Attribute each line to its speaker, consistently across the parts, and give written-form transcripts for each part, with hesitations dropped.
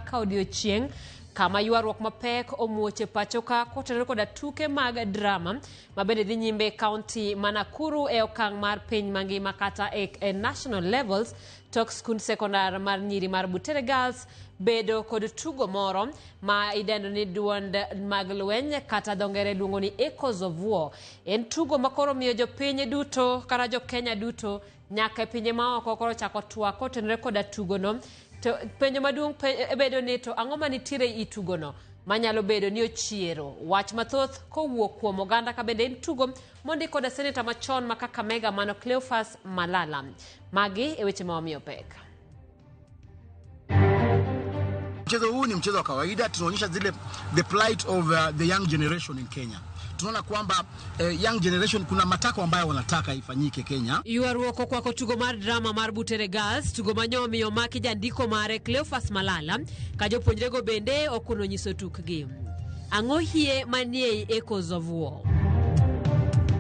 Speaker 1: kaka odiochieng' kama ywaruok mapek omuoch e pacho ka kotenore koda tuke mag drama ma bende dhi nyime e kaunti ma Nakuru e okang' mar piny mangima kata e, e national levels tok skund sekondar mar nyiri mar Butere Girls bedo kod tugo moro ma idendo ni duond mag lweny kata dho ngere luongo ni Echoes of War. En tugo ma koro miyo jopiny duto kata jo Kenya duto nyaka e pinje maoko koro chako twak kotenore koda tugono. To penjo maduong' bedo ni to ang'o manitiere i tugono manyalo bedo ni ochiero wach mathoth kowuok kuom oganda ka bende en tugo mondik koda seneta machon ma Kakamega mano Cleophas Malala. Magi e weche ma wamiyo pek.
Speaker 2: Mchezo huu ni mchezo wa kawaida, tunaonyesha zile the plight of the young generation in Kenya. Tunaona kwamba young generation kuna matakwa ambayo wanataka ifanyike Kenya.
Speaker 1: Ywaruok okwako tugo mar drama mar Butere Girls, tugo ma nyomiyo omaki jandiko mare Cleophas Malala, ka jopuonjrego bende okuno nyiso tukgi. Ang'o hie manie ei Echoes of War?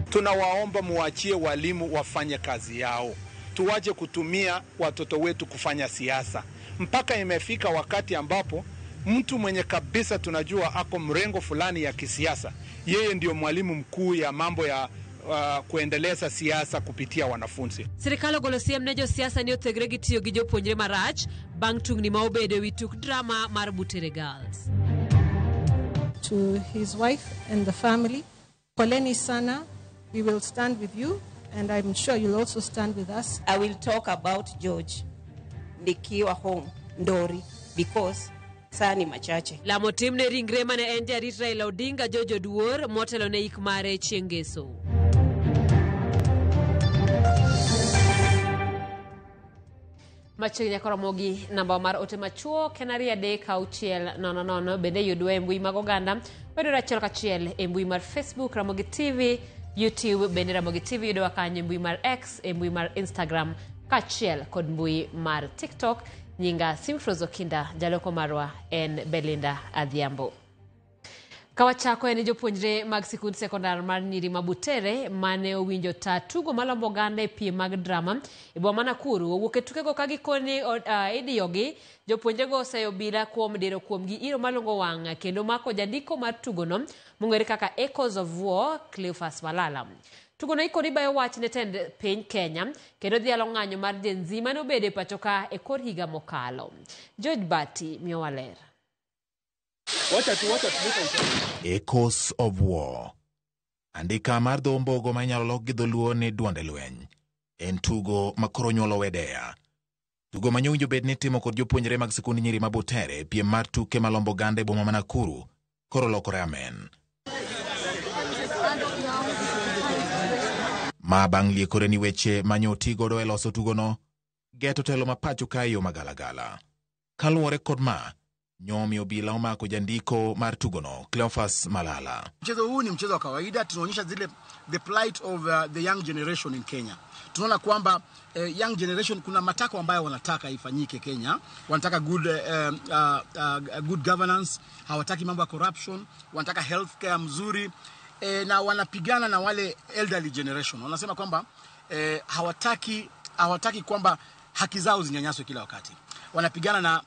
Speaker 3: Tunawaomba muachie walimu wafanye kazi yao, tuwache kutumia watoto wetu kufanya siasa. Mpaka imefika wakati ambapo mtu mwenye kabisa tunajua ako mrengo fulani ya kisiasa, yeye ndio mwalimu mkuu ya mambo ya kuendeleza siasa kupitia wanafunzi.
Speaker 1: Sirikal ogolo siem ne josiasa ni othegre gi tiyo gi jopuonjre marach bang' tungni ma obedo e wi tuk drama mar Butere Girls.
Speaker 4: To his wife and the family, poleni sana, we will stand with you and I'm sure you'll also stand with us.
Speaker 5: I will talk about George nikiwa home Ndori because saa ni machache.
Speaker 1: Lamo tim ne ringre mane en jarit Raila Odinga George Oduor motelo ne ik mare chieng' ngeso. Machiegni nyaka Ramogi, namba mar ote machuok en 23600 bende yudwa e mbui mag oganda wayudore achiel kachiel e mbui mar Facebook Ramogi TV, YouTube bende Ramogi TV yudowa kanyo e mbui mar X, e mbui mar Instagram kaachiel kod mbui mar TikTok. Nyinga Simfrose Okinda, jaloko marwa en Belinda Adhiambo. Kawachako en jopuonjre mag sikund sekondar mar nyiri ma Butere mane owinjo ta tugo malombo oganda e piem mag drama e boma ma Nakuru owuok e tukego ka gikoni idiyogi. Jopuonjrego oseyo obila kuom diro kuomgi iro malongo wang' kendo mako jandiko mar tugono mong'ere kaka Echoes of War, Cleophas Malala. Tugono ikoni bayo wach ne tend piny Kenya kendo dhialo ng'anyo mar Gen Z mane obedo e pacho ka e kor higa mokalo. George Bati miyowa ler.
Speaker 6: Echoes of War. Andika mar dho ombogo ma inyalo lok gi dholuo ni duonde lweny. En tugo ma koro nyuolo wedeya. Tugo ma nyowinjo bed ni itimo kod jopuonjre mag sikund nyiri ma Butere piem mar tuke malombo oganda e boma ma Nakuru koro lokore amen. Ma bang' liekore ni weche ma nyo oti godo e loso tugono geto telo ma pacho ka e yo magalagala. Kaluwore kod ma, nyomi obila omako jandiko mar tugono Cleophas Malala.
Speaker 2: Mchezo huu ni mchezo wa kawaida, tunaonyesha zile the plight of the young generation in Kenya. Tunaona kwamba young generation kuna matakwa ambayo wanataka ifanyike Kenya. Wanataka good governance, hawataki mambo ya corruption, wanataka healthcare mzuri na wanapigana na wale elderly generation. Wanasema kwamba hawataki kwamba haki zao zinyanyaswe kila wakati. Wanapigana na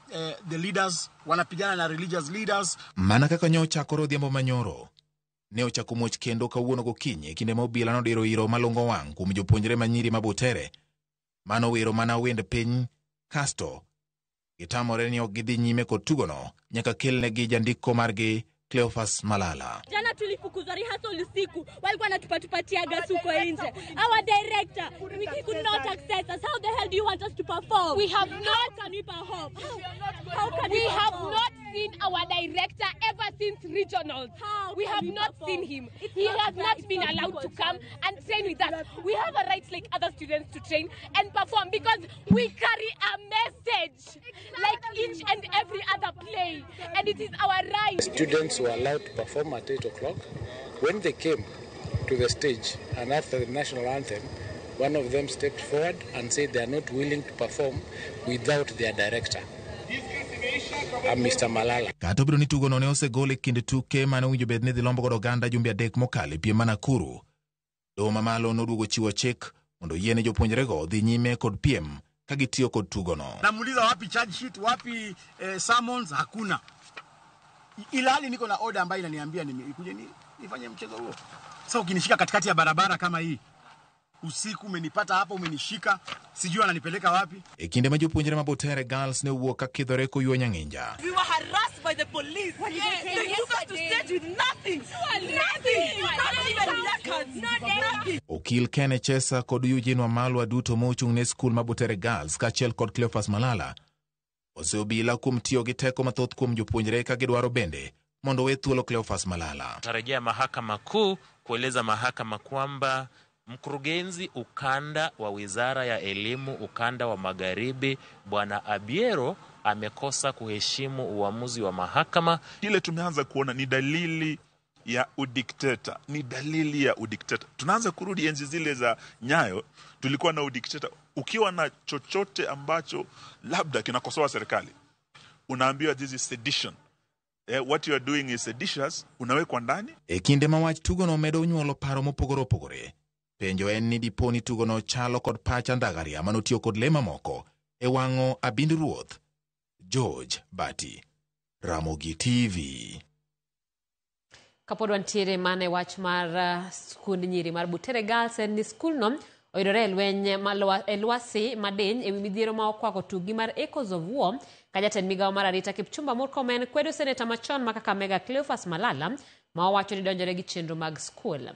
Speaker 2: the leaders, wanapigana na religious leaders.
Speaker 6: Mana kaka nyo ochakore odhiambo manyoro, ne ochako muoch kendo kawuono gokinyi e kinde ma obila nodiro iro malongo wang' kuom jopuonjre ma nyiri ma Butere mano wero mana wend piny kasto gitamore ni ok gidhi nyime kod tugono nyaka kelnegi jandiko margi Cleophas Malala.
Speaker 7: Jana tulifukuzwa rehearsal usiku, walikuwa wanatupatupatia gas huko nje. Our director, he could not access us. How the hell do you want us to perform?
Speaker 8: We have
Speaker 7: How
Speaker 8: not
Speaker 7: can we perform? How can
Speaker 8: we
Speaker 7: we
Speaker 8: have
Speaker 7: perform?
Speaker 8: not seen our director ever since regionals.
Speaker 7: How
Speaker 8: We
Speaker 7: can
Speaker 8: have
Speaker 7: we
Speaker 8: not
Speaker 7: perform?
Speaker 8: seen him.
Speaker 7: It's
Speaker 8: He
Speaker 7: not
Speaker 8: has
Speaker 7: fair.
Speaker 8: not
Speaker 7: It's
Speaker 8: been
Speaker 7: not
Speaker 8: allowed to
Speaker 7: equal.
Speaker 8: come and train with us. We have a right like other students to train and perform because we carry a message like each and every other play, and it is our right.
Speaker 9: Students were allowed to perform at 8 o'clock. When they came to the stage and after the national anthem, one of them stepped forward and said they are not willing to perform without their director, Mr. Malala.
Speaker 6: Kata obedo ni tugono ne osegol e kind tuke mane owinjo bed ni dhi lombo godo oganda jumbe 3 mokalo e piem ma Nakuru, doho mamalo noduogo chiwo chik mondo oyiene jopuonjrego dhi nyime kod piem ka gitiyo kod tugono.
Speaker 2: Namuuliza wapi charge sheet, wapi summons, hakuna. Ilhali niko na order ambayo inaniambia nikuje nifanye mchezo huo. Sasa ukinishika katikati ya barabara kama hii, usiku umenipata hapo, umenishika, sijui ananipeleka wapi.
Speaker 6: E kinde ma jopuonjre ma Butere Girls ne owuok ka kidhore koyuo nyang'inja.
Speaker 10: We were harassed by the police. Yes. They took us to stage with nothing. Nothing. Not even placards. Nothing.
Speaker 6: Okil Ken Echesa kod Eugene Wamalwa duto mochung' ne skul ma Butere Girls kaachiel kod Cleophas Malala oseobila kuom tiyo gi teko mathoth kuom jopuonjre ka gidwaro bende mondo owe thuolo Cleophas Malala.
Speaker 11: Tarejea mahakama kuu kueleza mahakama kwamba mkurugenzi ukanda wa Wizara ya Elimu ukanda wa Magharibi Bwana Abiero amekosa kuheshimu uamuzi wa mahakama.
Speaker 12: Kile tumeanza kuona ni dalili ya udikteta, ni dalili ya udikteta. Tunaanza kurudi enzi zile za Nyayo, tulikuwa na udikteta. Ukiwa na chochote ambacho labda kinakosoa serikali, unaambiwa this is sedition. What you are doing is seditious, unawekwa ndani.
Speaker 6: E kinde ma wach tugono medo nyuolo paro mopogore opogore, penjo en ni dipo ni tugono chalo kod pach andhagaria manotiyo kod le mamoko e wang'o abind ruoth. George Bati, Ramogi TV.
Speaker 1: Kapod wantiere mana e wach mar skund nyiri mar Butere Girls, en ni skulno oyudore e lweny e lwasi madiny ewi midhiero ma okwako tugi mar Echoes of War ka jatend migawo mar arita Kipchumba Murkomen kwedo seneta machon ma Kakamega Cleophas Malala ma owacho ni donjore gi chenro mag skul.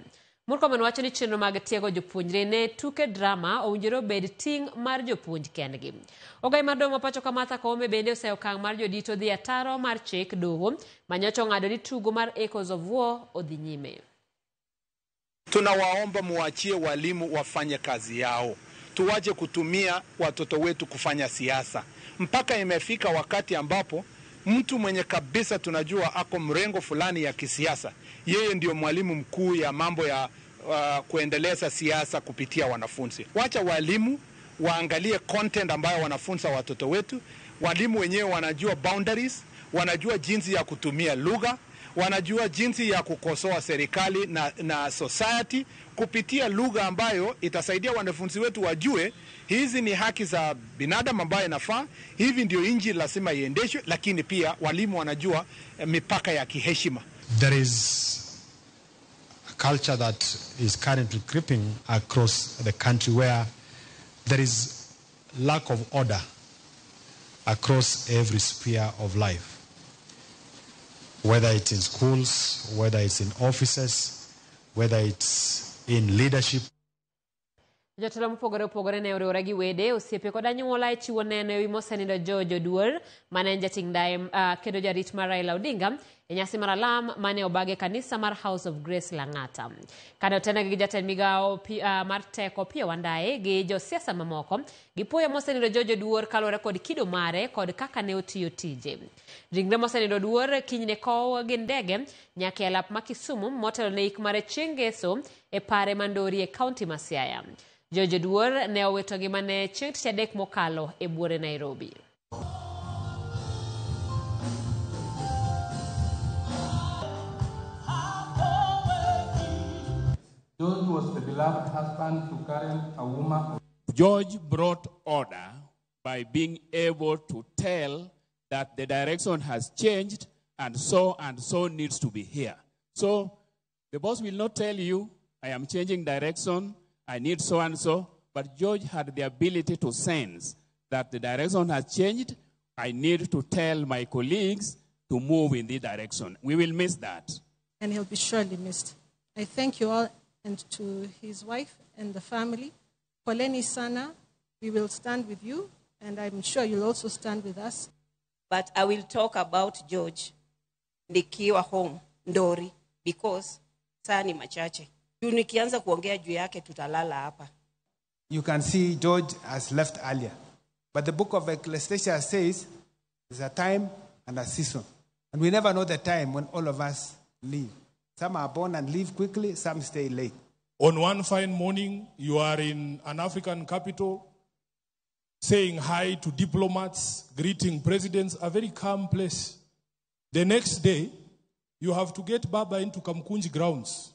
Speaker 1: Murkomen wacho ni chenro mag tiego jopuonjre ne tuke drama owinjore obed ting' mar jopuonj kendgi. Ogai mar doho ma pacho ka Martha Koome bende oseyo okang' mar jodito dhi ataro mar chik doho manyocha ong'ado ni tugo mar Echoes of War odhi nyime.
Speaker 3: Tunawaomba muachie walimu wafanye kazi yao. Tuwache kutumia watoto wetu kufanya siasa. Mpaka imefika wakati ambapo mtu mwenye kabisa tunajua ako mrengo fulani ya kisiasa, yeye ndio mwalimu mkuu ya mambo ya kuendeleza siasa kupitia wanafunzi. Wacha walimu waangalie content ambayo wanafunza watoto wetu. Walimu wenyewe wanajua boundaries, wanajua jinsi ya kutumia lugha, wanajua jinsi ya kukosoa serikali na society kupitia lugha ambayo itasaidia wanafunzi wetu wajue hizi ni haki za binadamu ambayo inafaa, hivi ndio inji lazima iendeshwe, lakini pia walimu wanajua mipaka ya kiheshima.
Speaker 13: There is a culture that is currently creeping across the country where there is lack of order across every sphere of life. Whether it's in schools, whether it's in offices, whether it's in leadership.
Speaker 1: Jotelo mopogore opogore ne oriwore gi wede, osiepe kod anyuola e chiwo neno ewi mosenindo George Oduor mane en jating' ndaye kendo jarit mar Raila Odinga e nyasi mar alam mane obag e kanisa mar House of Grace Lang'ata. Kane otenegi gi jatend migawo mar teko Opiyo Wandayi gi josiasa mamoko, gipuoyo mosenindo George Oduor kaluwore kod kido mare kod kaka ne otiyo tije. Ringre mosenindo Oduor kinyne kow gi ndege nyaka e alap ma Kisumu motelo ne ik mare chieng' Ngeso e pare ma Ndori e kaunti ma Siaya. George Oduor ne owito ngimane chieng' tich adek mokalo e buore Nairobi.
Speaker 14: George was the beloved husband to Karen Auma.
Speaker 15: George brought order by being able to tell that the direction has changed and so needs to be here. So the boss will not tell you, I am changing direction, I need so and so, but George had the ability to sense that the direction has changed. I need to tell my colleagues to move in this direction. We will miss that.
Speaker 4: And he'll be surely missed. I thank you all, and to his wife and the family. Poleni sana, we will stand with you, and I'm sure you'll also stand with us.
Speaker 5: But I will talk about George nikiwa home, Ndori, because saa ni machache. Nikianza kuongea juu yake tutalala hapa.
Speaker 16: You can see George has left earlier. But the book of Ecclesiastes says there's a time and a season. And we never know the time when all of us leave. Some are born and leave quickly, some stay late.
Speaker 17: On one fine morning, you are in an African capital, saying hi to diplomats, greeting presidents, a very calm place. The next day, you have to get Baba into Kamkunji grounds,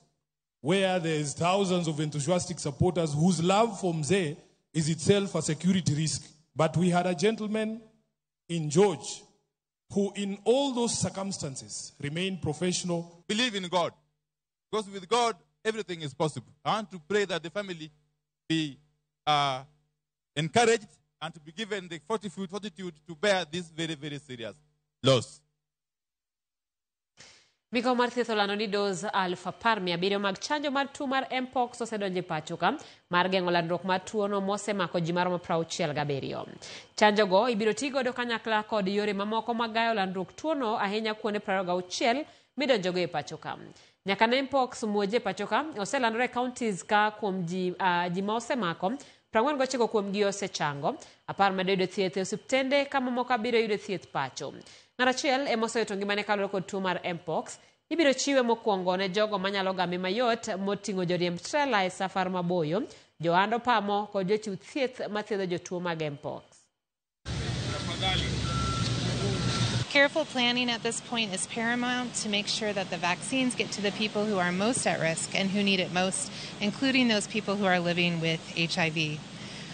Speaker 17: where there's thousands of enthusiastic supporters whose love for Mzee is itself a security risk. But we had a gentleman in George who, in all those circumstances, remained professional.
Speaker 14: Believe in God, because with God, everything is possible. I want to pray that the family be encouraged and to be given the fortitude to bear this very, very serious loss.
Speaker 1: Migao mar thieth olando ni dos 10,700 mag chanjo mar tuo mar Mpox osedonjo e pacho ka mar geng'o landruok mar tuono mosemako ji maromo 67. Chanjo go ibiro ti godo kanyakla kod yore mamoko mag gayo landruok tuono ahinya kuonde 26 midonjogo e pacho ka. Nyaka ne Mpox muoje e pacho ka oselandore e counties ka kuom ji ma osemako 49 kuom gi osechango, 10 medo yudo thieth e osiptende ka mamoko 7 yudo thieth pacho. Ng'ato achiel ema osewito ngimane kaluwore kod tuo mar Mpox. Ibiro chiwe mokwongo ne jogo manyalo game mayot moting'o joriemb trela e safar maboyo, johand opamo kod jochiw thieth mathiedho jotuo mag Mpox.
Speaker 18: Careful planning at this point is paramount to make sure that the vaccines get to the people who are most at risk and who need it most, including those people who are living with HIV.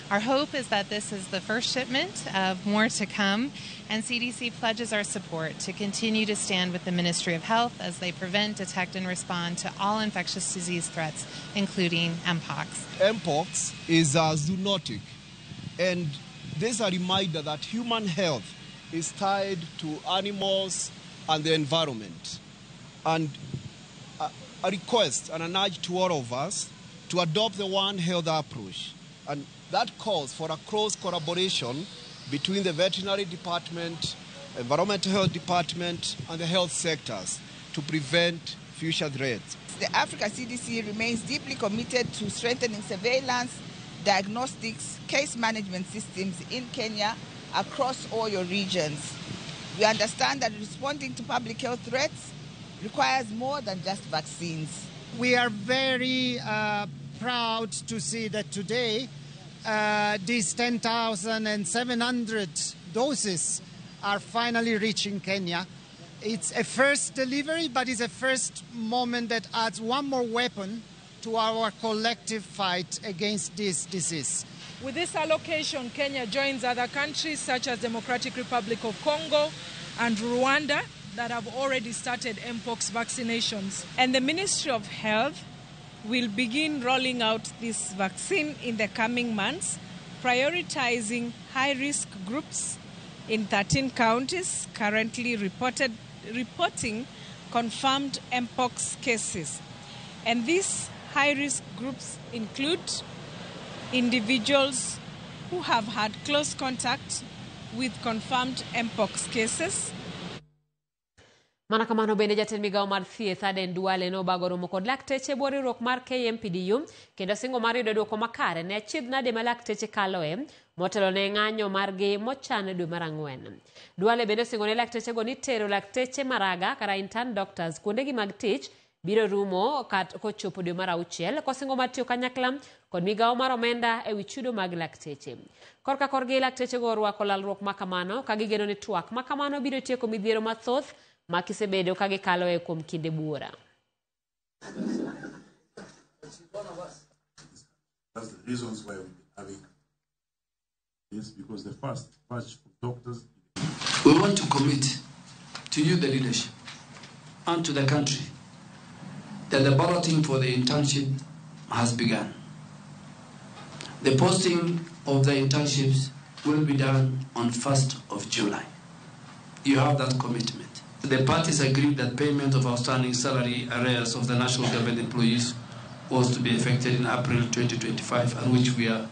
Speaker 18: Our hope is that this is the first shipment of more to come, and CDC pledges our support to continue to stand with the Ministry of Health as they prevent, detect, and respond to all infectious disease threats, including Mpox.
Speaker 19: Mpox is a zoonotic, and this is a reminder that human health is tied to animals and the environment. And a request and an urge to all of us to adopt the One Health approach. And that calls for a close collaboration between the veterinary department, environmental health department, and the health sectors to prevent future threats.
Speaker 20: The Africa CDC remains deeply committed to strengthening surveillance, diagnostics, case management systems in Kenya across all your regions. We understand that responding to public health threats requires more than just vaccines.
Speaker 21: We are very proud to see that today these 10,700 doses are finally reaching Kenya. It's a first delivery, but it's a first moment that adds one more weapon to our collective fight against this disease.
Speaker 22: With this allocation, Kenya joins other countries such as Democratic Republic of Congo and Rwanda that have already started Mpox vaccinations.
Speaker 23: And the Ministry of Health will begin rolling out this vaccine in the coming months, prioritizing high-risk groups in 13 counties currently reporting confirmed Mpox cases. And these high-risk groups include individuals who have had close contact with confirmed Mpox cases.
Speaker 1: Mana kamano bende jatend migao mar thieth Aden Duale nobago romo kod lakteche e bwo riwruok mar KMPDU kendo singo mar yudo duoko makare ne achiedh nade ma lakteche kaloe motelo ne ng'anyo margi mochan dwe mar 4. Duale bende osingo ne laktechego ni tero lakteche maraga kata intern doctors kuondegi mag tich biro rumo kochopo dwe mar 6 kosingo mar tiyo kanyakla kod migao mar omenda ewi chudo mag lakteche. Korka korgi laktechego orwako lalruok makamano ka gigeno ni twak makamano biro tieko midhiero mathoth ma gisebedo ka gikaloe kuom kinde buora.
Speaker 24: That's the reasons why we've been having this, because the first batch of doctors.
Speaker 25: We want to commit to you, the leadership, and to the country, that the balloting for the internship has begun. The posting of the internships will be done on 1st of July. You have that commitment. The parties agreed that payment of outstanding salary arrears of the national government employees was to be effected in April 2025, and which we are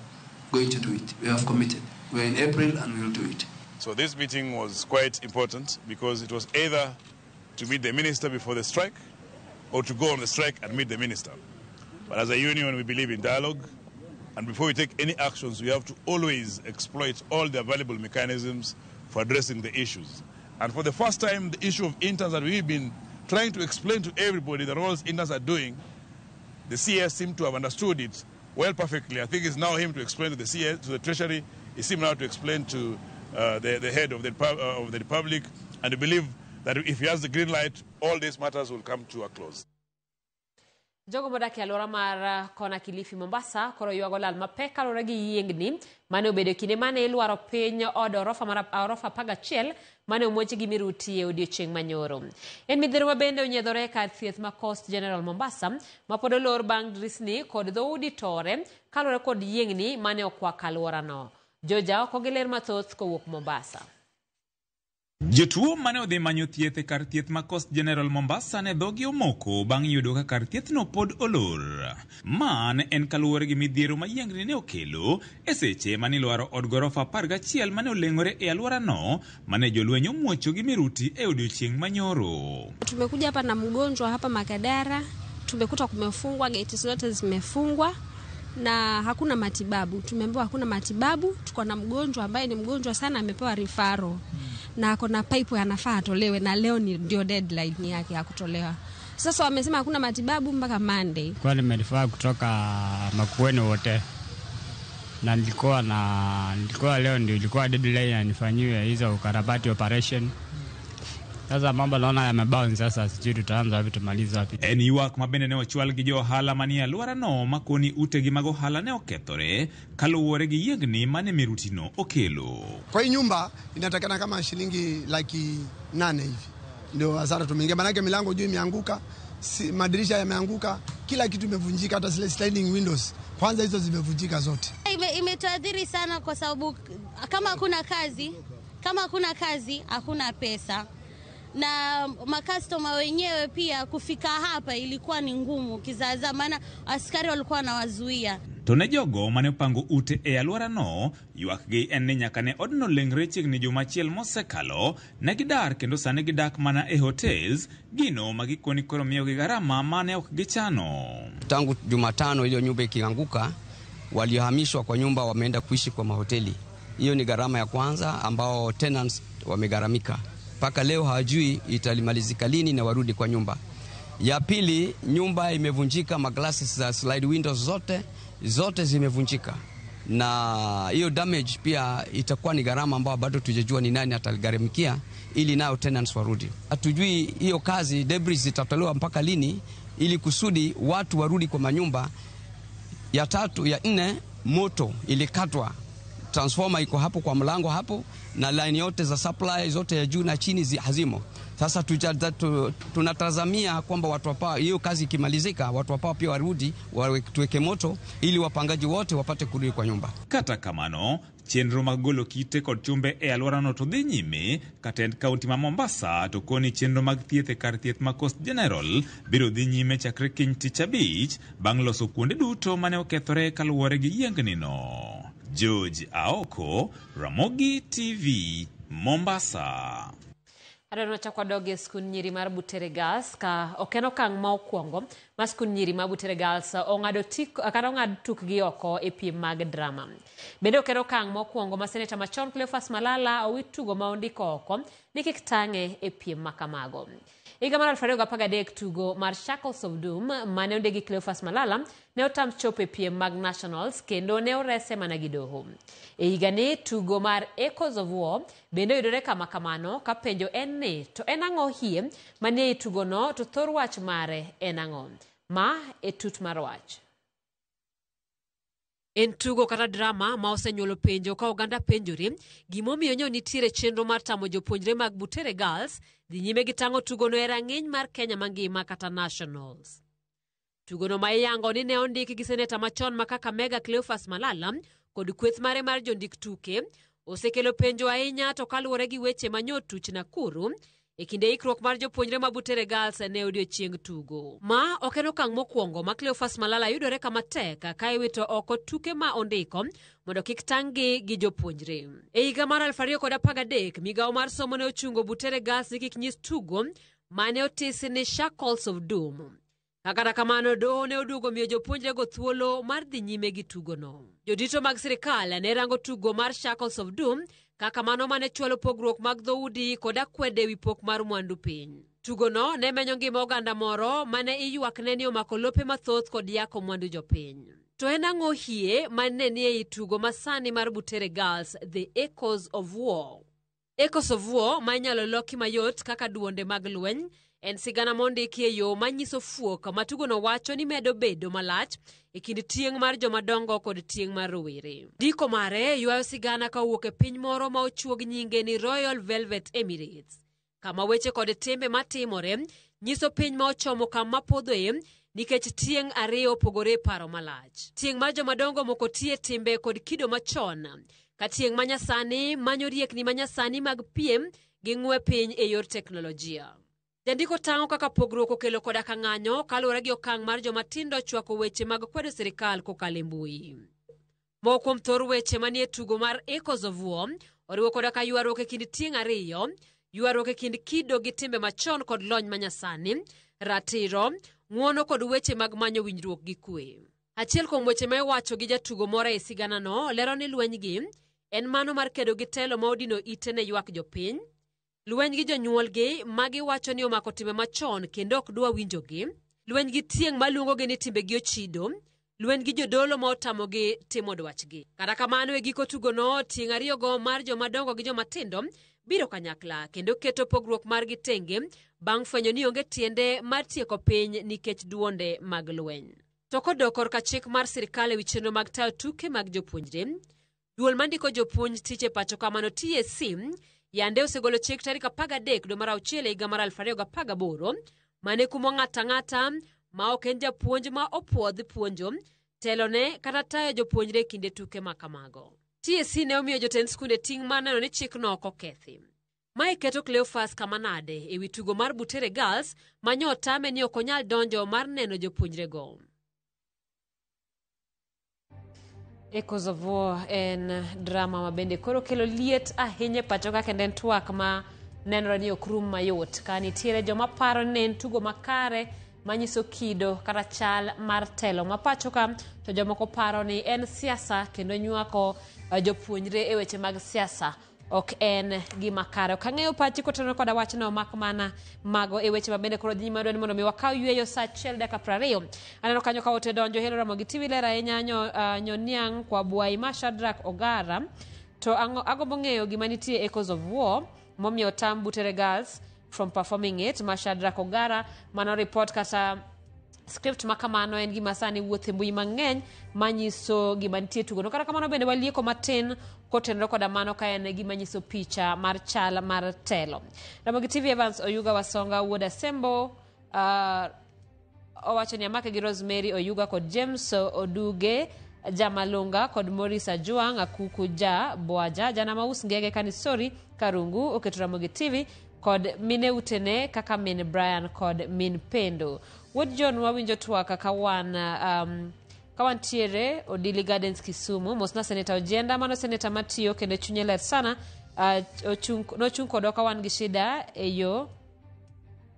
Speaker 25: going to do it. We have committed. We are in April and we will do it.
Speaker 26: So this meeting was quite important because it was either to meet the minister before the strike or to go on the strike and meet the minister. But as a union, we believe in dialogue. And before we take any actions, we have to always exploit all the available mechanisms for addressing the issues. And for the first time, the issue of interns that we've been trying to explain to everybody the roles interns are doing, the CS seemed to have understood it well perfectly. I think it's now him to explain to the CS, to the Treasury. It's him now to explain to the head of the Republic. And I believe that if he has the green light, all these matters will come to a close.
Speaker 1: Jogo modak e alwora mar kona Kilifi, Mombasa koro ywago lal mapek kaluwore gi yiengni mane obedo e kinde mane ilwaro piny od orofa mar orofa 11 mane omuoch gi miruti e odiechieng' manyoro. En midhiero ma bende onyiedhore e kar thieth ma Coast General Mombasa ma pod olor bang' drisni kod dhoudi tore kaluwore kod yiengni mane okwako alworano. Joja oko gi ler mathoth kowuok Mombasa.
Speaker 2: Jotuo mane odhi manyo thieth e kar thieth ma Coast General Mombasa ne dhogi omoko bang' yudo ka kar thiethno pod olor. Ma ne en kaluwore gi midhiero ma yiengni ne okelo e seche mane ilwaro od gorofa 11 mane oleng'ore e alworano mane jolweny omuocho gi miruti e odiochieng' manyoro.
Speaker 7: Tumekuja hapa na mgonjwa hapa Makadara, tumekuta kumefungwa, geti zote zimefungwa na hakuna matibabu. Tumeambiwa hakuna matibabu. Tuko na mgonjwa ambaye ni mgonjwa sana, amepewa referral na ako na pipe anafaa atolewe, na leo ni ndio deadline yake ya kutolewa. Sasa wamesema hakuna matibabu mpaka Monday.
Speaker 8: Kwa nimerifaa kutoka Makueni wote na nilikuwa leo ndio ilikuwa deadline nifanyiwe hizo ukarabati operation. Sasa mambo naona yamebounce sasa, sijui tutaanza wapi tumalize wapi.
Speaker 2: En ywak ma bende ne ochwal gi jo ohala manie alworano makoni utegi mag ohala ne okethore kaluwore gi yiengni mane mirutino okelo.
Speaker 9: Kwa hii nyumba inatakana kama shilingi 800,000 hivi ndio hasara tumeingia, maanake milango juu imeanguka, madirisha yameanguka, kila kitu imevunjika, hata zile sliding windows kwanza hizo zimevunjika zote.
Speaker 10: Imetuathiri sana kwa sababu kama hakuna kazi hakuna pesa, na makastoma wenyewe pia kufika hapa ilikuwa ni ngumu kizaza, maana askari walikuwa wanawazuia.
Speaker 2: To ne jogo mane opango ute e alworano, ywakgi en ni nyaka ne odno leng're chiegni juma achiel mosekalo, ne gidar kendo sani gidak mana e hotels, gino ma gikoni koro miyogi gharama mane ok gichano.
Speaker 11: Tangu Jumatano hiyo nyumba ikianguka, waliohamishwa kwa nyumba wameenda kuishi kwa mahoteli. Hiyo ni gharama ya kwanza ambao tenants wamegharamika. Mpaka leo hawajui italimalizika lini na warudi kwa nyumba. Ya pili, nyumba imevunjika, maglasi za slide windows zote zimevunjika. Na hiyo damage pia itakuwa ni gharama ambayo bado tujajua ni nani atagharamikia ili nao tenants warudi. Hatujui hiyo kazi debris zitatolewa mpaka lini ili kusudi watu warudi kwa manyumba. Ya tatu, ya nne, moto ilikatwa. Transformer iko hapo kwa mlango hapo na line yote za supply zote ya juu na chini hazimo. Sasa tunatazamia kwamba watu hapa hiyo kazi ikimalizika watu hapa pia warudi, tuweke moto ili wapangaji wote wapate kurudi kwa nyumba.
Speaker 2: Kata kamano, chenro mag golo kite kod chumbe e alworano to dhi nyime, katend kaunti ma Mombasa to koni chenro mag thieth e kar thieth ma Coast General biro dhi nyime chakre kiny tich abich bang' loso kuonde duto mane okethore kaluwore gi yiengni no. George Aoko, Ramogi TV, Mombasa.
Speaker 1: Adwaro wachak wadog e skund nyiri mar Butere Girls ka ok en okang' ma okwongo ma skund nyiri mar Butere Girls ong'ado kata ong'ad tukgi oko e piem mag drama. Bende ok en okang' ma okwongo ma seneta machon Cleophas Malala owit tugo ma ondiko oko ni kik tang'e e piem ma kamago. Higa mar 2013 tugo mar Shackles of Doom mane ondiki Cleophas Malala ne otam chopo e piem mag Nationals kendo ne orese mana gi doho. E higani tugo mar Echoes of War bende oyudore kama kamano ka penjo en ni to en ang'o hie manie i tugono to thor wach mare en ang'o? Ma e tut mar wach. En tugo kata drama ma osenyuolo penjo ka oganda penjore gimomiyo nyo nitiere chenro mar tamo jopuonjre mag Butere Girls dhi nyime gi tang'o tugono e rang'iny mar Kenya mangima kata Nationals. Tugono ma iyango ni ne ondiki gi seneta machon ma Kakamega Cleophas Malala kod kweth mare mar jondik tuke osekelo penjo ahinya to kaluwore gi weche manyo tuch Nakuru e kinde ikruok mar jopuonjre ma Butere Girls ne odiochieng' tugo. Ma ok en okang' mokwongo ma Cleophas Malala yudore kama tek ka iwito oko tuke ma ondiko mondo kik tang'-gi gi jopuonjre. E higa mar 2013, migawo mar somo ne ochungo Butere Girls ni kik nyis tugo mane otisi ni Shackles of Doom. Kata kamano, doho ne oduogo miyo jopuonjrego thuolo mar dhi nyime gi tugono. Jodito mag sirikal ne rango tugo mar Shackles of Doom kaka mano mane chwalo pogruok mag dhoudi kod akwede ewi pok mar mwandu piny. Tugono ne menyo ngima oganda moro mane iywakne ni omako lope mathoth kod yako mwandu jopiny. To en ang'o hie mane ni ei tugo masani mar Butere Girls, The Echoes of War? Echoes of War ma inyalo loki mayot kaka duonde mag lweny en sigana mondiki e yo manyiso fuok ma tugono wacho ni medo bedo malach e kind tieng' mar jomadongo kod tieng' mar rowere. Ndiko mare ywayo sigana ka owuok e piny moro ma ochuog nyinge ni Royal Velvet Emirates, kama weche kod timbe matimore nyiso piny ma ochomo kama podhoe nikech tieng' ariyo opogore e paro malach. Tieng' mar jomadongo moko tie timbe kod kido machon, ka tieng' manyasani manyo riekni manyasani mag piem gi ng'we piny e yor teknolojia. Jandiko tang'o kaka pogruok okelo koda ka ng'anyo kaluwore gi okang' mar joma tindo chwako weche mag kwedo sirikal kokalo e mbui. Moko kuom thor weche manie tugo mar Echoes of War oriwo koda ka ywaruok e kind tieng' ariyo, ywaruok e kind kido gi timbe machon kod lony manyasani, ratiro, ng'uono kod weche mag manyo winjruok gi kwe. Achiel kuom weche ma iwacho gi jatugo moro e siganano lero ni lwenygi en mano mar kedo gi telo ma odino ite ne ywak jopiny, lweny gi jonyuolgi ma giwacho ni omako timbe machon kendo ok dwa winjogi, lweny gi tieng' maluongogi ni timbegi ochido, lweny gi jodolo ma otamogi timo dwachgi. Kata kamano e giko tugono, tieng' ariyogo mar jomadongo gi jomatindo biro kanyakla kendo keto pogruok margi tenge bang' fwenyo ni onge tiende mar tieko piny nikech duonde mag lweny. To kodok korka chik mar sirkal ewi chenro mag tayo tuke mag jopuonjre, duol mandiko jopuonj tich e pacho kamano TSC yande osegolo chik tarik 13 dwe mar auchiel e higa mar 2018 mane kumo ng'ato ang'ata ma ok en japuonj ma opuodh puonjo, telone kata tayo jopuonjre e kinde tuke ma kamago. TSC ne omiyo jotend skunde ting' mar neno ni chikno ok okethi. Mae keto Cleophas kama nade ewi tugo mar Butere Girls ma nyo otame ni ok onyal donjo mar neno jopuonjrego. Echoes of War en drama ma bende koro kelo liet ahinya e pacho ka kendo en twak ma nenore ni ok rum mayot ka nitiere joma paro ni ne en tugo makare manyiso kido kata chal mar telo ma pacho ka to jomoko paro ni en siasa kendo nywako jopuonjre e weche mag siasa ok en gima kare. Ok ang'eyo pachi kotenore koda wachno mak mana mago e weche ma bende koro dhi nyime adwa ni mondo mi wakaw yweyo saa 1 dakika 20. Aneno kanyo ka ote donjo helo Ramogi TV ler ahinya nyoniang' kwa Bwai ma Shadrack Ogara to agombo ng'eyo gima nitie Echoes of War momiyo tam Butere Girls from performing it ma Shadrack Ogara mano report kata script ma kamano en gima sani wuotho e mbui mang'eny manyiso gima nitie tugono. Kata kamano bende walieko matin kotenore koda mano ka en gima nyiso picha mar chal mar telo. Ramogi TV Evans Oyuga Wasonga wuod Asembo owacho ni amake gi Rosemary Oyuga kod James Oduge Jamalunga kod Maurice Ajuang Akuku ja Bwaja jana maus ngege kanisori Karungu oketo Ramogi TV kod mine utene kaka min Brian kod min Pendo. Wuod John wawinjo twak ka wan ka wantiere Odili Gardens Kisumu. Mosna Seneta Ojienda, mano seneta matiyo kendo chunye ler sana. Nochung' kodwa ka wan gi shida e yo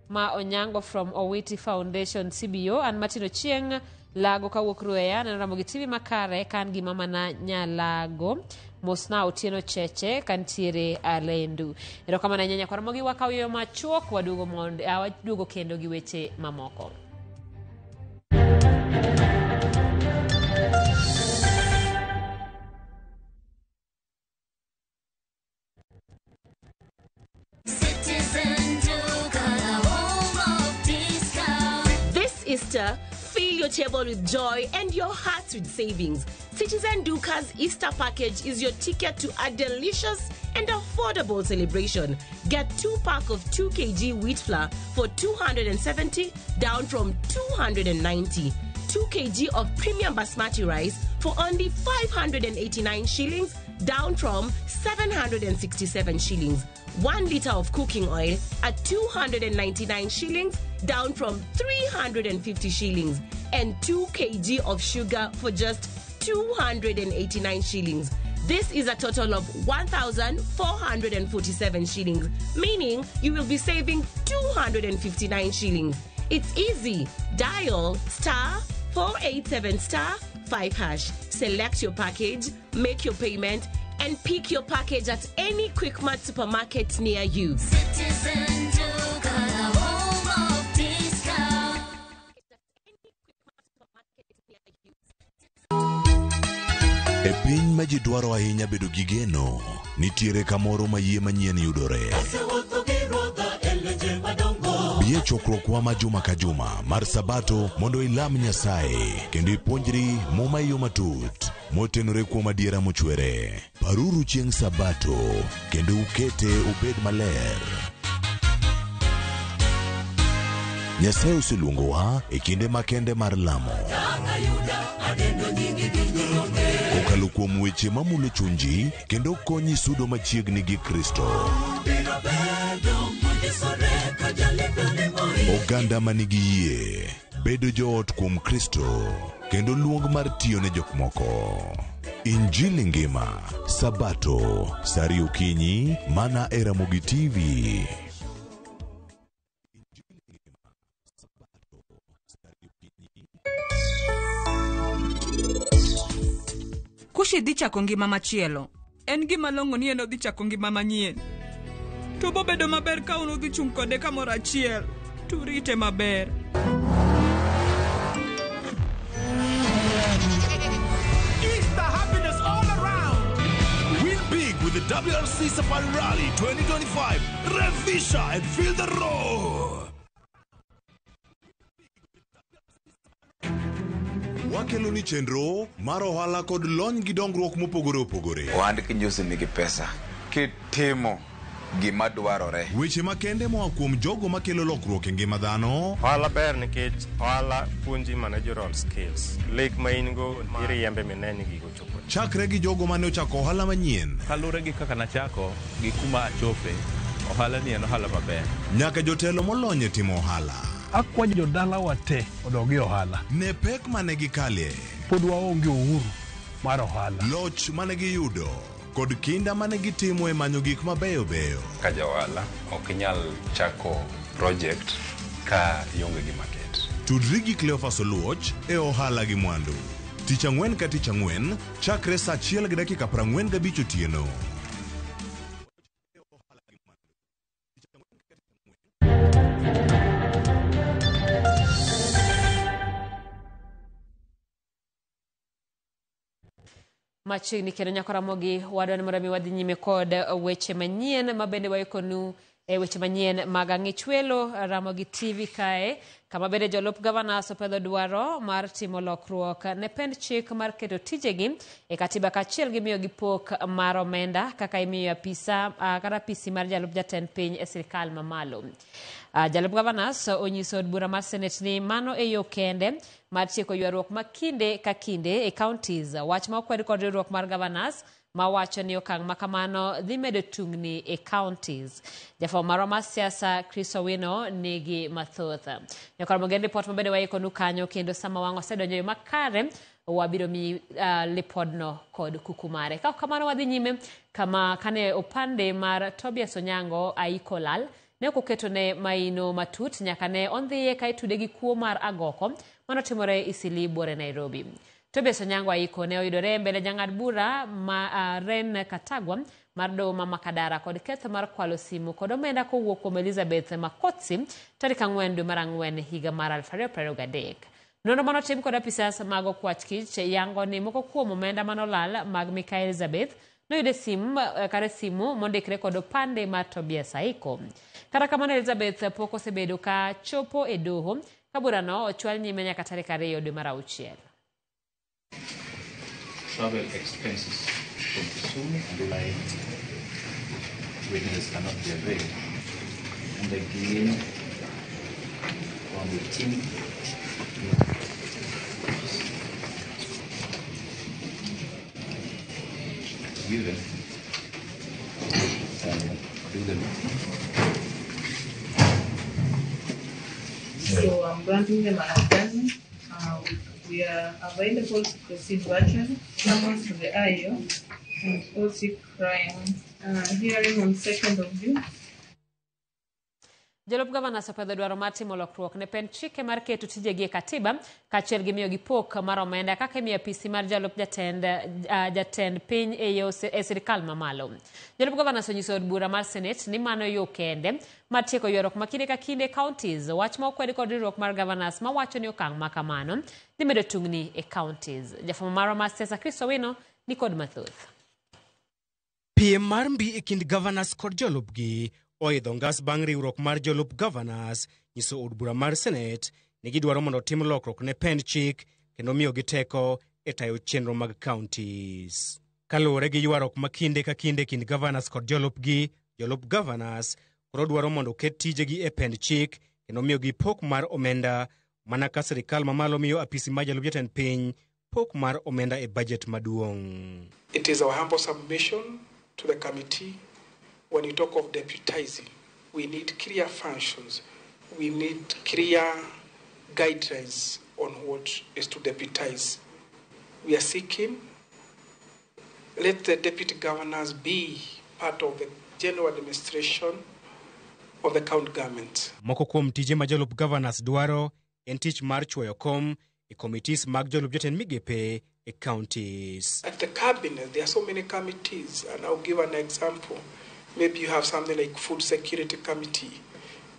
Speaker 1: ma Onyango from Owiti Foundation CBO. An Martin Ochieng' Lago kawuok Rueya, neno Ramogi TV makare ka an gi mamana Nyalago. Mosna Otieno Cheche kantiere Alendu. Erokamano ahinya nyakwar Ramogi, wakaw yo machuok waduogo mondo waduogo kendo gi weche mamoko.
Speaker 3: This Easter, fill your table with joy and your hearts with savings. Citizen Duka's Easter package is your ticket to a delicious and affordable celebration. Get 2 pack of 2 kg wheat flour for 270 down from 290. 2 kg of premium basmati rice for only 589 shillings down from 767 shillings. 1 liter of cooking oil at 299 shillings down from 350 shillings, and 2 kg of sugar for just 289 shillings. This is a total of 1,447 shillings, meaning you will be saving 259 shillings. It's easy. Dial star 487 star 5 hash. Select your package, make your payment, and pick your package at any Quickmart supermarket near you.
Speaker 4: Citizen Duka, the home of discount.
Speaker 6: E piny ma ji dwaro ahinya bedo gi geno,
Speaker 5: Nitiere kamoro ma yie manyien yudore. Bi e chokruokwa ma juma ka juma mar Sabato mondo ilam Nyasaye kendo ipuonjri Muma e yo matut motenore kuom adiera mochwere. Paruru chieng' Sabato kendo ukete obed maler. Nyasaye oseluongowa e kinde makende mar lamo. Kokalo kuom weche mamulo chunji kendo konyi sudo machiegni gi Kristo. Oganda ma nigi yie bedo joot kuom Kristo kendo luong mar tiyo ne jok moko. Injili ngima, Sabato, saa ariyo okinyi, mana e Ramogi TV.
Speaker 6: Kushi dhi chako ngima machielo. En gima long'o ni en odhi chako ngima manyien. To bobedo maber ka un udhi chung' kode kamoro achiel. To urite maber.
Speaker 12: Easter happiness all around. Win big with the WRC Safari Rally 2025. Revisha and feel the roar.
Speaker 5: Wakelo ni chenro mar ohala kod lony gi dongruok mopogore opogore.
Speaker 13: Ohand kinjusi nigi pesa kitimo gima dwarore.
Speaker 5: Weche makende moa kuom jogo makelo lokruok e ngima dhano.
Speaker 15: Ohala ber nikech ohala puonji managerial skills. Lek ma in go iriembe mine ni gigo chopo.
Speaker 5: Chakre gi jogo mane ochako ohala manyien.
Speaker 16: Kaluwore gi kaka nachako gi kuma achope, ohala ni en ohala maber.
Speaker 5: Nyaka jotelo molony e timo ohala.
Speaker 27: Akwayo jodalawa te odog e ohala.
Speaker 5: Ne pek mane gikale.
Speaker 27: Pod waonge uhuru mar ohala.
Speaker 5: Loch mane giyudo kod kinda mane gitimo e manyo gik mabeyo beyo.
Speaker 28: Ka ja ohala ok inyal chako project ka ionge gi market.
Speaker 5: Tudri gi Cleophas Oluoch e ohala gi mwandu. Tich ang'wen ka tich ang'wen chakre saa achiel gi dakika 45 otieno.
Speaker 1: Machiegni kendo nyako Ramogi wadwa ni mondo mi wadhi nyime kod weche manyien ma bende waikonu e weche manyien mag ang'ich welo Ramogi TV kae kama bende jolup gavanas opedho dwaro mar timo lokruok ne pend chik mar keto tijegi e katiba kaachiel gi miyogi pok mar omenda kaka imiyo apisa kata apisi mar jalup jatend piny e sirikal mamalo. Jalup gavanas onyiso od bura mar senet ni mano e yo kende mar tieko ywaruok ma kinde ka kinde e counties. Wach ma okwed kod riwruok mar gavanas mawacho ni okang' ma kamano dhi medo tungni e counties. Jafwambo marwa mar siasa Chris Owino nigi mathoth. Nyakoro mogen ripot mabende waikonu kanyo kendo sama wang' osedonjo e yo makare wabiro miyi lipodno kod kuku mare. Ka ok kamano wadhi nyime kama kane opande mar Tobias Onyango Aiko lal ne ok oketone maino matut nyaka ne ondhiye ka itude gi kuo mar agoko manotimore Eastleigh buore Nairobi. Tobias Onyango Aiko ne oyudore mbele jang'ad bura ma Ren Katagwa mar doho ma Makadara kod ketho mar kwalo simu kod omenda kowuok kuom Elizabeth Makotsi tarik 4 dwe mar 4 higa mar 2023. Nonro manotim kod apisas mag okwach kich yango ni moko kuom omenda manolal mag Mikael Elizabeth noyudo e sim kar simu mondikre kod opande mar Tobias Aiko. Kata kamano Elizabeth pok osebedo ka chopo e doho ka burano ochwal nyime nyaka tarik 2 dwe mar 6.
Speaker 29: Travel expenses from Kisumu and I witnesses cannot be availed. And again, on the team, given and do them.
Speaker 30: So I'm granting them an adjournment. We are available to proceed virtually. Summons to the IO and OC crime. Hearing on 2nd of June.
Speaker 1: Jolup gavanas opedho dwaro mar timo lokruok ne pend chike mar keto tijegi e katiba kaachiel gi miyogi pok mar omenda kaka imiyo apisi mar jalup jatend piny e sirikal mamalo. Jolup gavanas onyiso od bura mar senet ni mano yo kende mar tieko ywaruok ma kinde ka kinde e counties. Wach ma okwed kod riwruok mar gavanas mawacho ni okang' ma kamano dhi medo tungni e counties. Jafwambo marwa mar siasa Chris Owino ni kod mathoth.
Speaker 14: Piem mar mbi e kind governors kod jolupgi oidho ngas bang' riwruok mar jolup governors nyiso od bura mar Senate ni gidwaro mondo otim lokruok ne pend chik kendo miyogi teko e tayo chenro mag counties. Kaluwore gi ywaruok ma kinde ka kinde e kind governors kod jolupgi, jolup governors koro dwaro mondo oket tijegi e pend chik kendo miyogi pok mar omenda mana ka sirikal mamalo miyo apisi mar jalup jatend piny pok mar omenda e bajet maduong'.
Speaker 17: It is our humble submission to the committee when you talk of deputizing, we need clear functions, we need clear guidelines on what is to deputize. We are seeking, let the deputy governors be part of the general administration of the county government.
Speaker 14: Moko kuom tije ma jolup governors dwaro en tich mar chwoyo kom e committees mag jolup jatend migepe e counties.
Speaker 17: At the cabinet, there are so many committees, and I'll give an example. Maybe you have something like food security committee,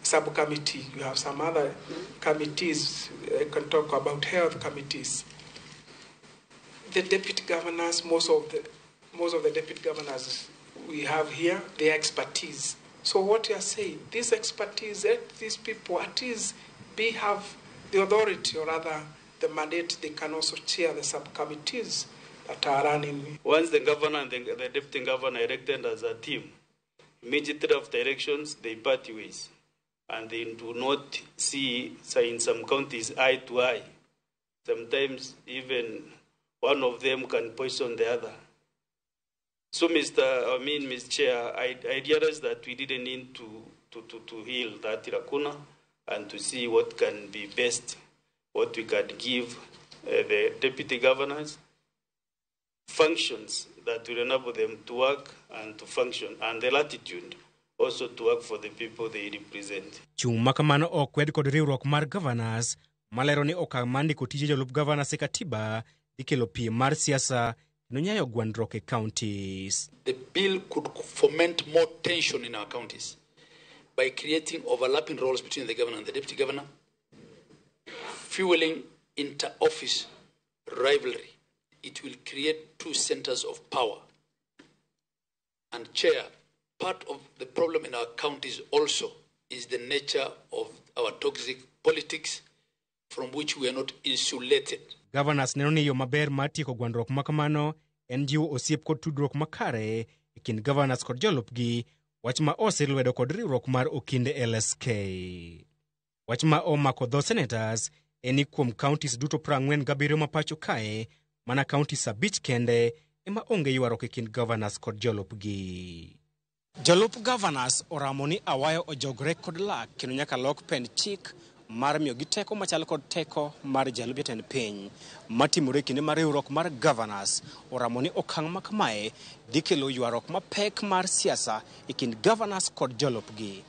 Speaker 17: subcommittee. You have some other committees. I can talk about health committees. The deputy governors, most of the deputy governors we have here, their expertise. So what you are saying, this expertise, let these people at least have the authority, or rather the mandate, they can also chair the subcommittees that are running.
Speaker 18: Once the governor and the deputy governor elected as a team, immediately after elections, they part ways. And they do not see, say, in some counties, eye to eye. Sometimes even one of them can poison the other. So, Ms. Chair, I realize that we didn't need to heal that lacuna and to see what can be best, what we can give the deputy governors, functions that will enable them to work and to function, and the latitude also to work for the people they represent.
Speaker 14: Chung' ma kamano ok kwed kod riwruok mar governors malero ni okang' mar ndiko tije jolup governors e katiba dhi kelo piem mar siasa kendo nyayo gwandruok e counties.
Speaker 19: The bill could foment more tension in our counties by creating overlapping roles between the governor and the deputy governor, fueling inter-office rivalry. It will create two centers of power. And Chair, part of the problem in our counties also is the nature of our toxic politics from which we are not insulated.
Speaker 14: Governors neno ni yo maber mar tieko gwandruok ma kamano en jiwo osiep kod tudruok makare e kind governors kod jolupgi, wach ma osir lwedo kod riwruok mar okinde LSK. Wach ma omako dho senators en ni kuom counties duto 47 ma pacho kae, mana counties 5 kende ema onge ywaruok e kind governors kod jolupgi. Jolup governors oramo ni awayo ojogre kod lak kendo nyaka lok pend chik mar miyogi teko machal kod teko mar jalup jatend piny. Matimore kinde mar riwruok mar governors oramo ni okang' ma kamae dhi kelo ywaruok mapek mar siasa e kind governors kod jolupgi.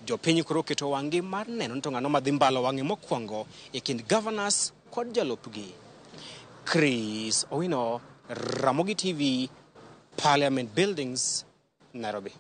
Speaker 14: Jopiny koro oketo wang'gi mar neno ni to ng'ano madhi mbalo wang'e mokwongo e kind governors kod jolupgi. Chris Owino, Ramogi TV, Parliament Buildings, Nairobi.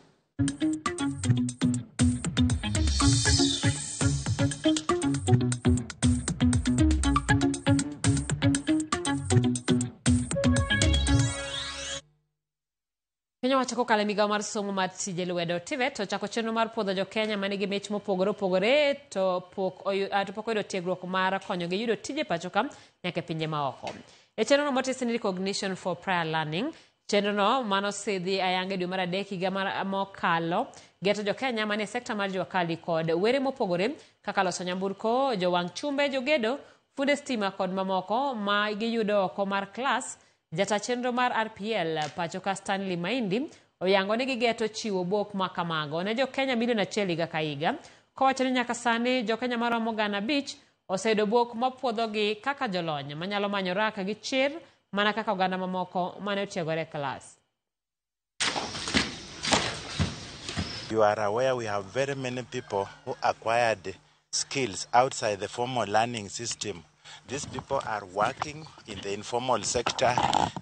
Speaker 1: Piny owacho kokalo e migawo mar somo mar tije lwedo TVET ochako chenro mar puodho jo-Kenya manigi mich mopogore opogore to pok oyudo tiegruok mar konyogi yudo tije pacho ka nyaka e pinje maoko. E chenrono motisi ni Recognition for Prior Learning, chenrono manosidhi ayanga e dwe mar 3 higa mokalo geto jo-Kenya manie sekta mar jua kali kod were mopogore kaka loso nyamburko, jowang' chumbe, jogedo, funde stima kod mamoko ma giyudo oko mar klas. Jata chenro mar RPL pacho ka Stanley Maindi oyango ni gigeto chiwo bok ma kamago ne jo-Kenya milion 1 higa ka higa, kowacho ni nyaka sani jo-Kenya maromo 500,000 oseyudo bok mapuodhogi kaka jolony manyalo manyo raka gi chir mana kaka oganda mamoko mane otiegore e klas.
Speaker 20: You are aware we have very many people who acquired skills outside the formal learning system. These people are working in the informal sector,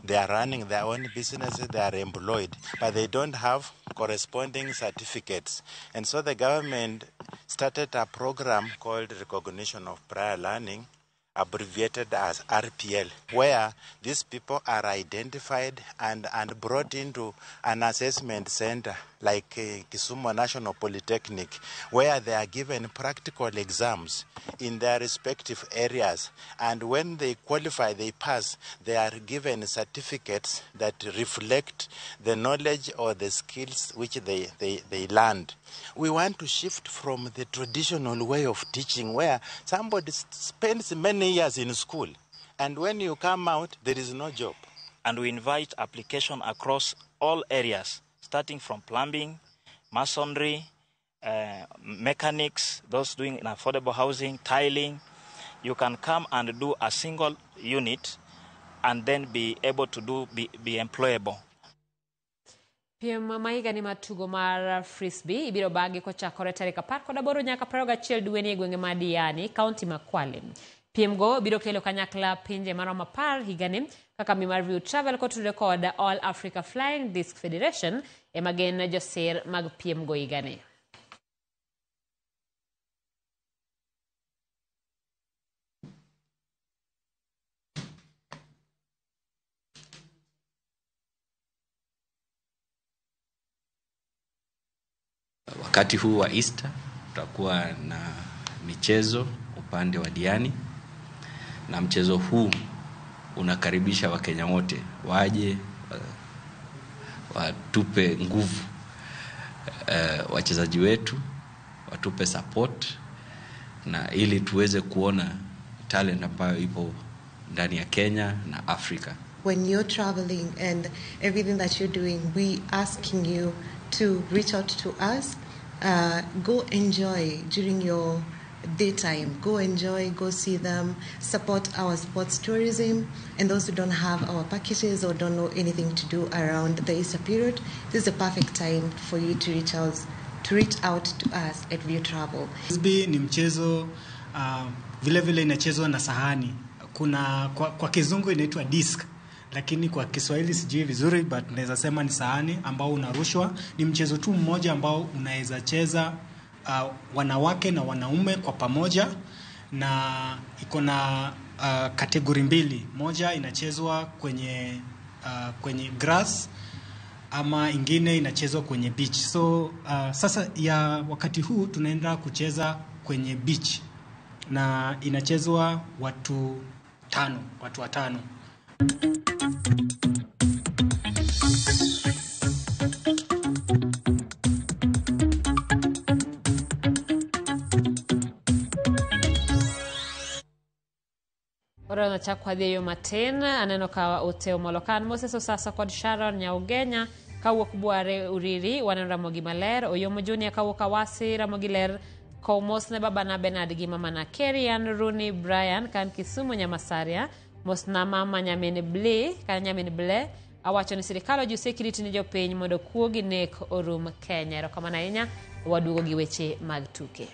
Speaker 20: they are running their own businesses, they are employed, but they don't have corresponding certificates. And so the government started a program called Recognition of Prior Learning, abbreviated as RPL, where these people are identified and brought into an assessment center like Kisumu National Polytechnic, where they are given practical exams in their respective areas. And when they qualify, they pass, they are given certificates that reflect the knowledge or the skills which they learned. We want to shift from the traditional way of teaching where somebody spends many years in school, and when you come out, there is no job.
Speaker 7: And we invite application across all areas, starting from plumbing, masonry, mechanics, those doing affordable housing, tiling. You can come and do a single unit and then be able to be employable.
Speaker 1: Piem ma higani mar tugo mar frisbee ibiro bagi kochakore tarik 18 nyaka 21 dweni e gwenge ma Diani, kaunti ma Kwale. Piem go biro kelo kanyakla pinje maromo 10 higani kaka kambi mar View Travel kotudore kod All Africa Flying Disc Federation ema gin josir mag piem go higani.
Speaker 29: Wakati huu wa Easter tutakuwa na michezo upande wa Diani, na mchezo huu unakaribisha Wakenya wote waje watupe nguvu, wachezaji wetu watupe support, na ili tuweze kuona talent ambayo ipo ndani ya Kenya na Afrika.
Speaker 8: When you're traveling and everything that you're doing, we asking you to reach out to us. Go enjoy during your daytime. Go enjoy, go see them, support our sports tourism. And those who don't have our packages or don't know anything to do around the Easter period, this is the perfect time for you to reach out to us at View Travel.
Speaker 9: Frisbee ni mchezo vile vile inachezwa na sahani. Kuna kwa kizungu inaitwa disc, lakini kwa Kiswahili sijui vizuri, but naweza sema ni sahani ambao unarushwa. Ni mchezo tu mmoja ambao unaweza cheza wanawake na wanaume kwa pamoja, na iko na kategori mbili. Moja inachezwa kwenye grass ama ingine inachezwa kwenye beach. So sasa ya wakati huu tunaenda kucheza kwenye beach na inachezwa watu watano.
Speaker 1: Orono chak wadhi e yo matin, aneno ka Oteo Molokan, Moses Osasa kod Sharon Nyaugenya kawuok Bware Uriri, waneno Ramogi Maler, Oyomo Junior kawuok Awasi, Ramogi Ler, kow mos ne babana Bernard gi mamana Kerian Rooney Brian kan Kisumu Nyamasaria, mos na mama nyamin Ble, kan nyamin Ble, awacho ni sirikal ojiw security ne jopiny mondo kuo gi nek orum Kenya. Erokamano ahinya, waduogo gi weche mag tuke.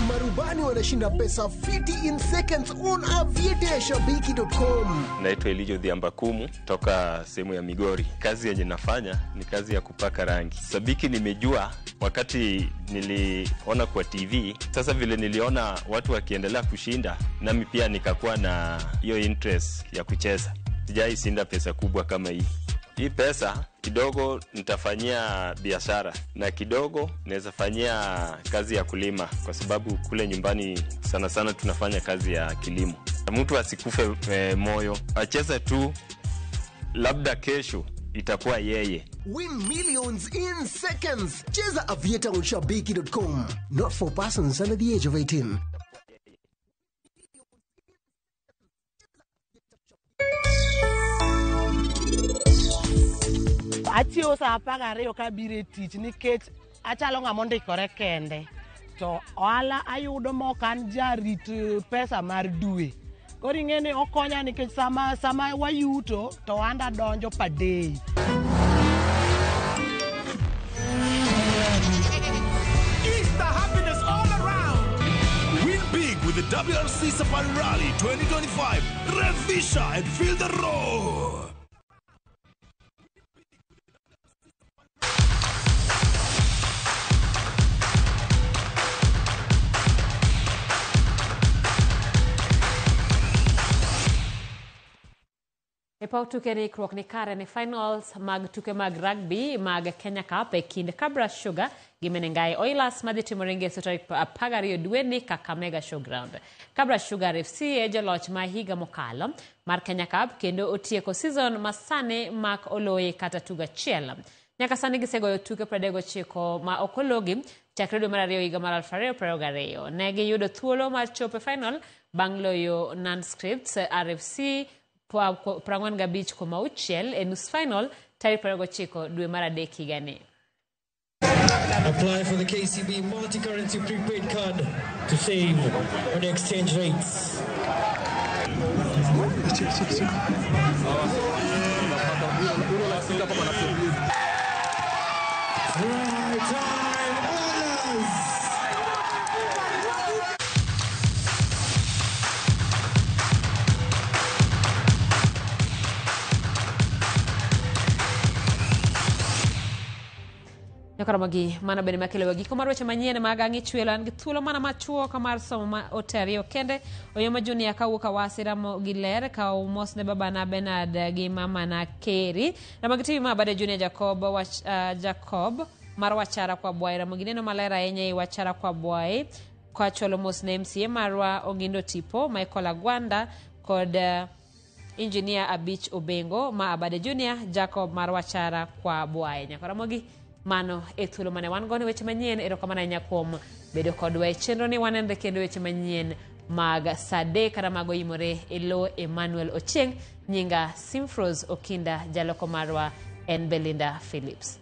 Speaker 10: Marubani wanashinda pesa fiti in seconds on aviateashabiki.com.
Speaker 15: Naitwa Elijo Dhiambakumu toka sehemu ya Migori. Kazi yenye nafanya ni kazi ya kupaka rangi. Sabiki nimejua wakati niliona kwa TV. Sasa vile niliona watu wakiendelea kushinda, nami pia nikakuwa na hiyo interest ya kucheza. Sijai shinda pesa kubwa kama hii. Hii pesa kidogo nitafanyia biashara na kidogo naweza fanyia kazi ya kulima, kwa sababu kule nyumbani sana sana tunafanya kazi ya kilimo. Mtu asikufe moyo, acheze tu, labda kesho itakuwa yeye.
Speaker 10: Win millions in seconds. Cheza Aviator on shabiki.com. Not for persons under the age of 18.
Speaker 21: Achiewo saa 12 kabiro e tich nikech achalo ng'ama ondikore kende. To ohala ayudo mok an jarit pesa mar dwe. Koro ing'e ni okonya nikech sama wayuto to ohanda donjo per day.
Speaker 12: Easter happiness all around. Win big with the WRC Safari Rally 2025. Revisha and feel the roar.
Speaker 1: E paw tuke ni ikruok ni kare ne finals mag tuke mag rugby mag Kenya Cup e kind Kabras Sugar gi Menengai Oilers madhi timore ngeso tarik 12 dweni Kakamega Showground. Kabras Sugar FC e joloch ma higa mokalo mar Kenya Cup kendo otieko season ma sani mak oloye kata tugo achiel. Nyaka sani gisegoyo tuke 39 ma ok ologi chakre dwe mar ariyo higa mar 2022. Ne giyudo thuolo mar chopo e final bang' loyo Nonscripts RFC 45-6 e nus final tarik 29 dwe mar adek higani.
Speaker 2: Apply for the KCB multi-currency prepaid card to save on exchange rates. Right time honors.
Speaker 1: Nyakoromogi mano bende makelo giko mar weche manyien mag ang'i chwelo an gi thuolo mana machuok mar somo ma ote ariyo kende Oyoma Junior kawuok Awasi Ramo gi ler ka omos ne babana Bernard gi mamana Keri Ramogi TV ma Abade Junior Jacob wach, Jacob mar Wachara kwa Bwai Ramogi neno maler ahinya ei Wachara kwa Bwai kachwalo mos ne MCA marwa Ogindo Tipo Michael Agwanda kod Engineer Abich Obengo ma Abade Junior Jacob mar Wachara kwa Bwai. Nyakoromogi mano e thuolo mane wan godo weche manyien. Erokamano ahinya kuom bedo kodwa e chenro ni. Wanenre kendo weche manyien mag saa adek kata mago yimore e lo Emmanuel Ochieng. Nyinga Simfros Okinda, jaloko marwa en Belinda Phillips.